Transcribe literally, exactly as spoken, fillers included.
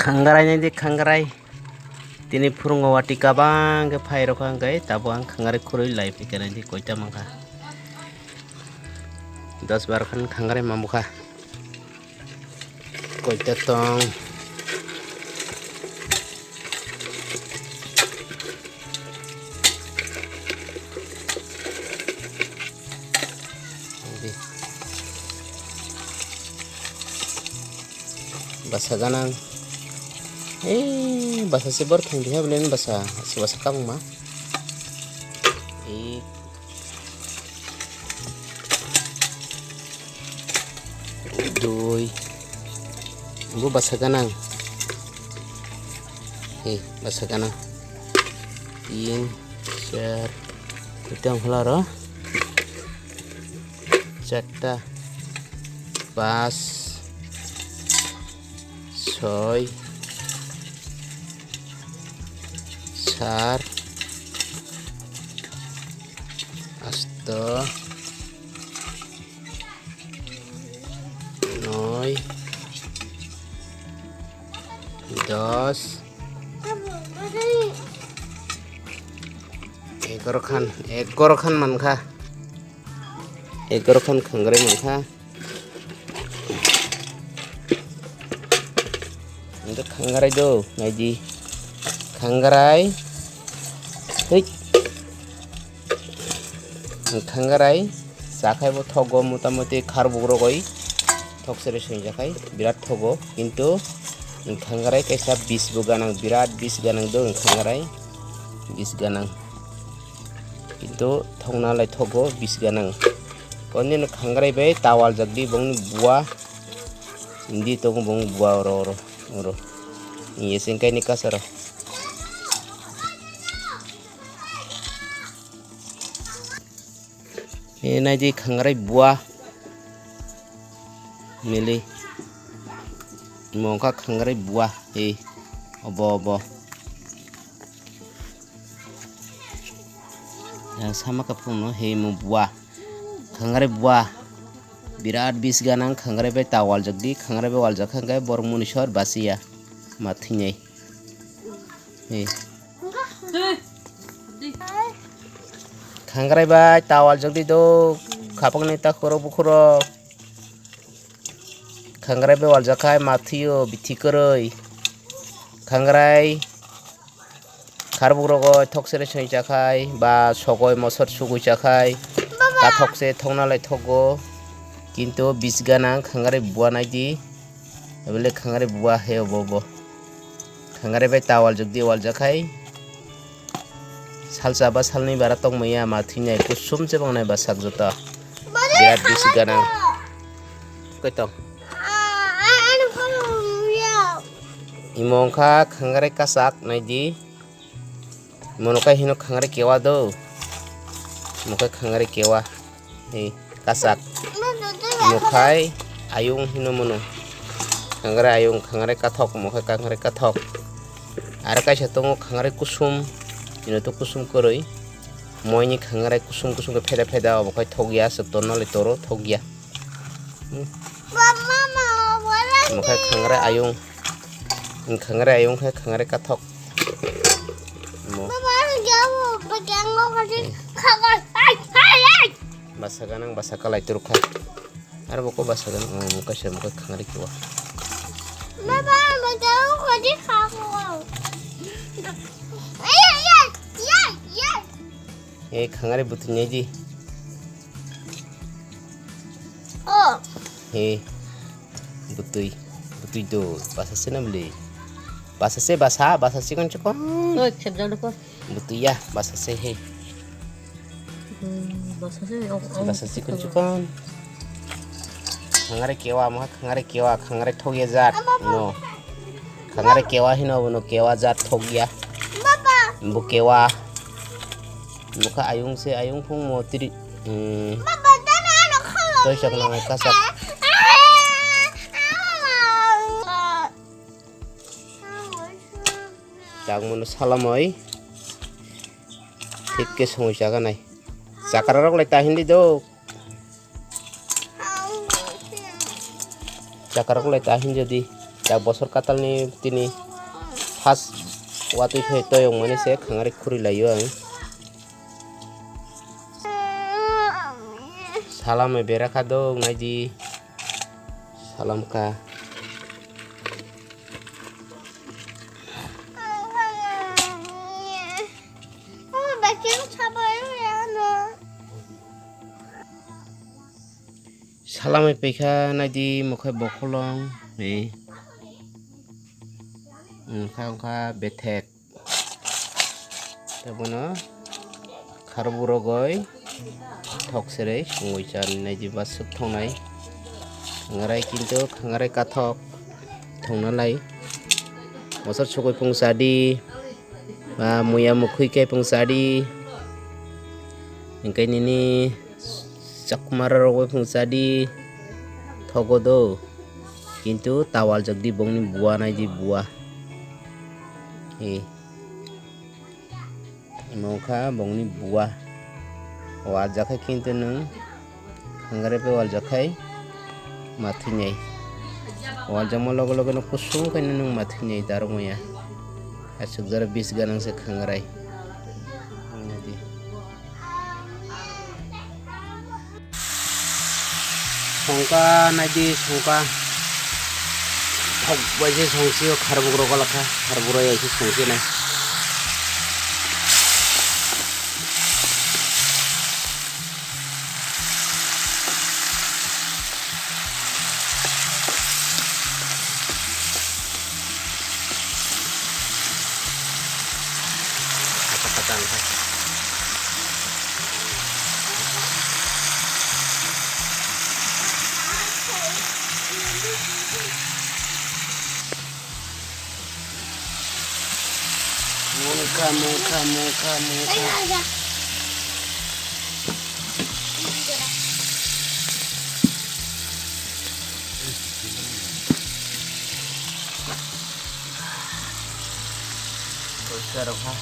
Khangrai nai di khangrai. Tini phurungo wati kabang khe phai rokha hwnkhe tabuk ang khangrai khurui lai phaikha nai di koita mankha. Dos bar khan khangrai mamukha. Koita tong. Basa ganang. Eh, basa se bor thang diha belen basa, se basa kabung ma. Eh. Dui. Bo basa ganang. Eh, basa ganang. Tin, char. Ito ang hula ro. Charta, pas, soi, sar, asto, noi, dos, egaro khan, egaro khan mankha. Egaro khan khangrai mankha. Hingkhe khangrai do, naidi. Khangrai. Hei. Khangrai. Chakhai bo thogo motamoti khar bugrogoi. Thok sere soi jakhai. Birat thogo. Kintu khangrai kaisa bis bo ganang. Birat bis ganang do khangrai. Bis ganang. Kintu thokna lai thogo bis ganang. Kondino khangrai bai tawal jakdi bongni bua. Indi tongo bong bua oro, oro, oro. Ni eseng kaini kasaro. E naidi khangrai bua. Mili. Mongkha khangrai bua. E. Obo, obo. Yang sama ka phone no he mo bua. Khangrai bua. Birat bis ganang khangrai bai ta waljak di, khangrai bai waljak kha hwnkhe borok munisor basiya. Ma thwinai. He. Khangrai bai ta waljak di do. Khapang ni ta khoro bukhuro. Khangrai bai waljak khai ma thwiyo bithi kwrwi. Khangrai. Kharbuk rogo thok sere soi chakhai ba sogoi mosor sugui chakhai. Kathok se thokna lai thogo. Kintu bis ganang khangrai bua naidi. Ebele khangrai bua he obo bo. Khangrai bai ta waljak di waljak khai. Salsa ba salni bara tongmaya ma thwinai kusum se bangnai ba sak joto. Birat bisi ganang. Koi tong. Imo wngkha khangrai kasak naidi. Mono kai hino khangrai kewa do. Mokai khangrai kewa. Hei, kasak. Mokai ayung hino mono. Khangrai ayung, khangrai kathok, mokai khangrai kathok. Aro kaisa tongo khangrai kusum. Hino to kusum kwrwi. Moini khangrai kusum kusum khe pheda pheda obo khai thokya, se tonna le toro thokya. Hmm. Mokai khangrai ayung. Khangrai ayung khe khangrai kathok. Mo. Basa ganang basa kalai turkha. Aro boko basa ganang, oh, muka se muka khangri kiwa. Eh, khangri butuh nyai di. Oh. He. Butui. Butui do. Basa se na beli. Basa se basa, basa se kon chokon. Oi, khebjang doko. Butui ya, basa se he. Hmm, basa se, oh, oh. Basa se kon chokon. Khangare kewa, mo khangare kewa, khangare thok ya jat. No. Khangare kewa hino, bono kewa jat thok ya. Bo kewa. Mokha ayung se, ayung phung mo tiri. Hmm. Toi chak nang kasak. Chak mono salamoi. Thik ke songoi chaga nai. Chakra rok lai ta hindi do. Chakarok lai ta hinjo di. Yak bosor katalni tini first watwi phai toyong mani se khangari khuri laio ang. Salam bera kha dok naidi. Salam kha. Salamai paikha naidi mokhai bokhulong ni. Wngkha wngkha bethek. Tei bono kharbo rogoi thok serei songoi chan naidi ba swk thongnai. Khangrai kintu khangrai kathok thongna lai. Bosor sogoi phung chadi ba muya mukhwi khe phung chadi. Hingke nini chakmara rogoi phung chadi thogo do. Kintu tawaljak di bongni buwa naidi buwa. He. Imo wngkha bongni buwa. Waljakhai kintu nwng khangrai bai waljakhai ma thwinai. Waljakma loge loge no kusung khaino nwng ma thwinai darok maya. Aswk jora bis ganang se khangrai. Songkha naidi songkha. Thok bai se songsi o kharbuk rok gala kha. Kharbuk rok ya se songsi nai. Mungkha, mungkha, mungkha, mungkha. Poisa rok ha.